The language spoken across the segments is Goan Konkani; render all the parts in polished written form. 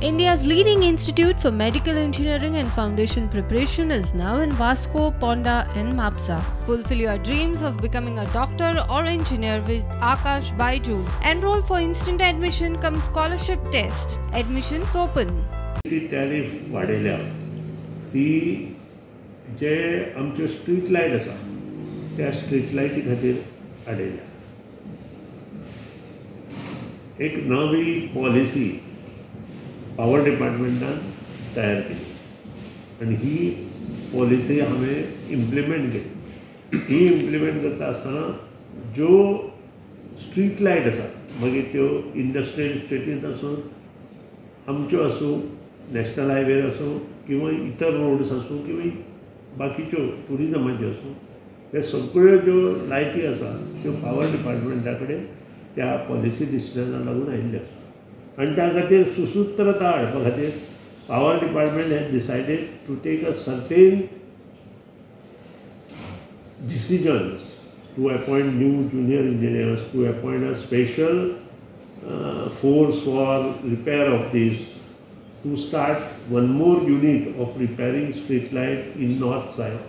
India's leading institute for medical engineering and foundation preparation is now in Vasco, Ponda and Mapsa. Fulfill your dreams of becoming a doctor or engineer with Aakash Byju's. Enroll for instant admission cum scholarship test. Admissions open. ती टॅरिफ वाडयल्या ती जे आमच्यो स्ट्रीट लायट आसा त्या स्ट्रीट लायटी खातीर हाडयल्या. एक नवी पॉलिसी पावर डिपार्टमेंटान तयार केली आनी ही पॉलिसी हांवें इम्प्लिमेंट केली. ही इम्प्लिमेंट करता आसतना ज्यो स्ट्रीट लायट आसा मागीर त्यो इंडस्ट्रियल इस्टेटींत आसूं, आमच्यो आसूं, नॅशनल हायवेर आसूं किंवा इतर रोड्स आसूं किंवा बाकीच्यो ट्युरिजमाच्यो आसूं, हे सगळ्यो ज्यो लायटी आसा त्यो पावर डिपार्टमेंटा कडेन त्या पॉलिसी डिसिजनाक लागून आयिल्ल्यो आसा. आनी त्या खातीर सुसूत्रता हाडपा खातीर power department has decided to take a certain decisions to appoint new junior engineers, to appoint a special force for repair of this, to start one more unit of repairing street light in north side.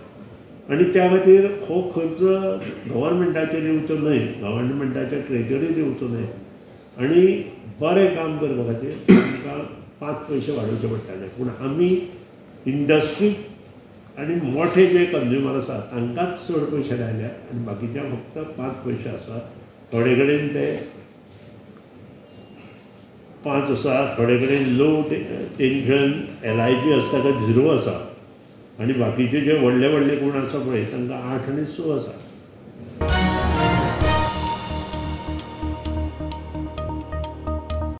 आनी त्या खातीर हो खर्च गव्हर्मेंटाचेर येवचो न्हय, गव्हर्मेंटाच्या ट्रेजरीर येवचो न्हय आनी बरें काम करपा खातीर आमकां 5 पयशे वाडोवचे पडटाले. पूण आमी इंडस्ट्रीक आनी मोठे जे कंज्युमर आसा तांकांच चड पयशे लायल्या आनी बाकीच्या फक्त 5 पयशे आसा. थोडे कडेन ते 5 आसा, थोडे कडेन लो टेंशन LIG आसता ताका 0 आसा आनी बाकीचे जे व्हडले व्हडले कोण आसा पळय तांकां 8 आनी 6 आसा.